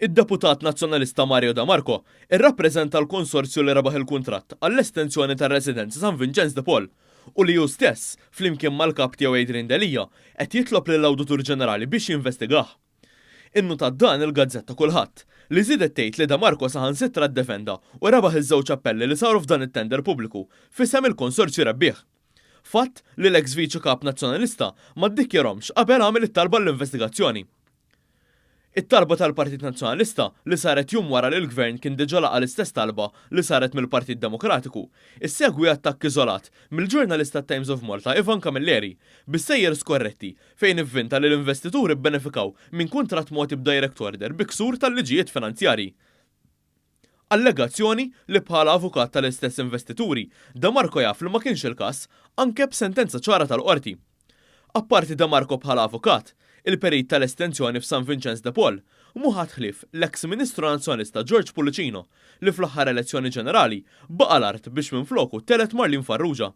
Id-deputat Nazzjonalista Mario De Marco rrappreżenta l-konsorzju li rebaħ il-kuntratt għall-estensjoni tar-residenza San Vinċenz de Paul u li hu stess, flimkien mal-Kap tiegħu Adrian Delia, qed jitlob lill-Awditur Ġenerali biex jinvestigah. Innutat dan il-gazzetta Kulħadd, li żiedet tgħid li De Marco saħansitra ddefenda u rebaħ iż-żewġ appelli li saru f'dan it-tender pubbliku f'isem il-konsorzju rebbieħ. Fatt li l-eks Viċi Kap Nazzjonalista ma ddikjarhomx qabel għamel it-talba għall-investigazzjoni. It-talba tal-Partit Nazzjonalista, li saret jum wara li l-Gvern kien diġà laqa' l-istess talba li saret mill-Partit Demokratiku, issegwi attakk iżolat mill-ġurnalist tat-Times of Malta Ivan Camilleri, bi stejjer skorretti fejn ivvinta li l-investituri bbenefikaw minn kuntratt mogħti b'direct order bi ksur tal-liġijiet finanzjarji. Allegazzjoni li bħala avukat tal-istess investituri, De Marco jaf li ma kienx il-każ, anke b'sentenza ċara tal-Qorti. Apparti De Marco bħala avukat, il-perit tal-estensjoni f'San Vinċenz de Paul mhu ħadd ħlief l-eks Ministru Nazzjonalista George Pullicino li fl-aħħar elezzjoni ġenerali baqa' l-art biex minfloku telgħet Marlene Farrugia.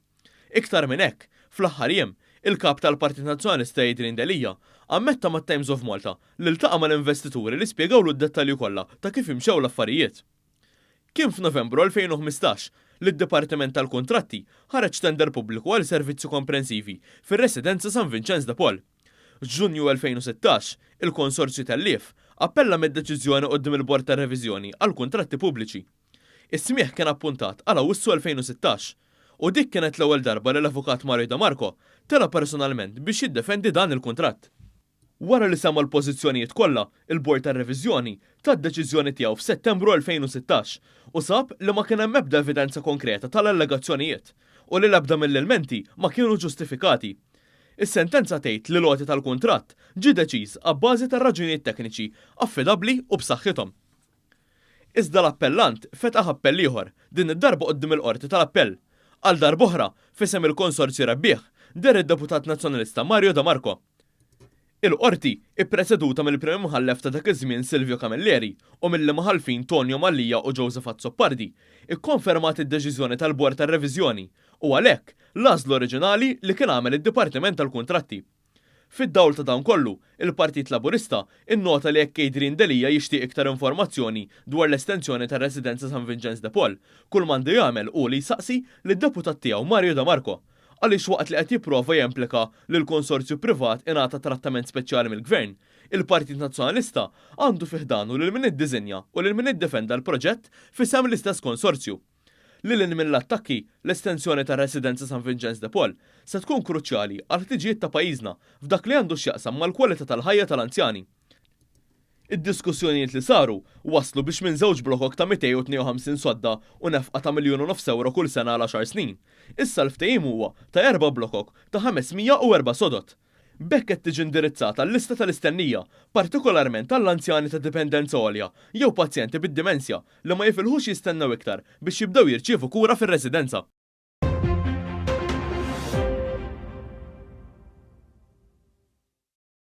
Iktar minn hekk, fl-aħħar jiem, il-Kap tal-Partit Nazzjonalista Adrian Delia ammetta mat-Times of Malta li ltaqa' mal-investituri li spjegawlu d-dettalji kollha ta' kif imxew l-affarijiet. Kien f'Novembru 2015 li d-Dipartiment tal-Kuntratti ħareġ tender pubbliku għal servizzi komprensivi fir-Residenza San Vinċenz de Paul. F'Ġunju 2016, il-Konsorzju Tellief appella mid-deċiżjoni quddiem il-Bord tar-Reviżjoni għall-Kuntratti Pubbliċi. Is-smigħ kien appuntat għal Awwissu 2016 u dik kienet l-ewwel darba li l-Avukat Mario De Marco tela' personalment biex jiddefendi dan il-kuntratt. Wara li sema' l-pożizzjonijiet kollha, il-Bord tar-Reviżjoni ta d-deċiżjoni tiegħu f'Settembru 2016 u sab li ma kien hemm ebda evidenza konkreta tal-allegazzjonijiet u li l-ebda mill-ilmenti ma kienu ġustifikati. Is-sentenza tgħid li l-għoti tal-kuntratt ġie deċiż abbażi ta' raġunijiet tekniċi affidabbli u b'saħħithom. Iżda l-appellant fetaħ appell ieħor, din id-darba quddiem il-Qorti tal-Appell. Għal darb'oħra, f'isem il-konsorzju rebbieħ, deher id-deputat Nazzjonalista Mario De Marco. Il-Qorti, ippreseduta mill-Prim Imħallef ta' dak iż-żmien Silvio Camilleri u mill-Imħallfin Tonio Mallia u Joseph Azzopardi, ikkonfermat id-deċiżjoni tal-Bord tar-Reviżjoni u għalhekk, l-għażla oriġinali li kien għamel id-Dipartiment tal-Kuntratti. Fid-dawl ta' dan kollu, il-Partit Laburista nnota li jekk Adrian Delia jixtieq iktar informazzjoni dwar l-estensjoni tar-residenza San Vinċenz de Paul, kull m'għandu jagħmel hu li jsaqsi lid-deputat tiegħu Mario de Marco. Għaliex waqt li qed jipprova jemplika li l-konsorzju privat ingħata trattament speċjali mill-Gvern, il-Partit Nazzjonalista għandu fi ħdanu lil min iddiżinja u lil min iddefenda l-proġett f'isem l-istess konsorzju. Lil hinn mill-attakki, l-estensjoni tar-Residenza San Vinċenz de Paul se tkun kruċjali għall-ħtiġijiet ta' pajjiżna f'dak li għandu x'jaqsam mal-kwalità tal-ħajja tal-anzjani. Id-diskussjonijiet li saru wasslu biex minn żewġ blokok ta' 252 sodda u nefqa ta' miljun u nofs ewro kull sena għal għaxar snin, issa l-ftehim huwa ta' erba' blokok ta' 504 sodod. B'hekk qed tiġi indirizzata l-lista tal-istennija, partikolarment għall-anzjani ta' dipendenza għolja jew pazjenti bid-dimensja li ma jifilħux jistennew iktar biex jibdew jirċievu kura fir-residenza.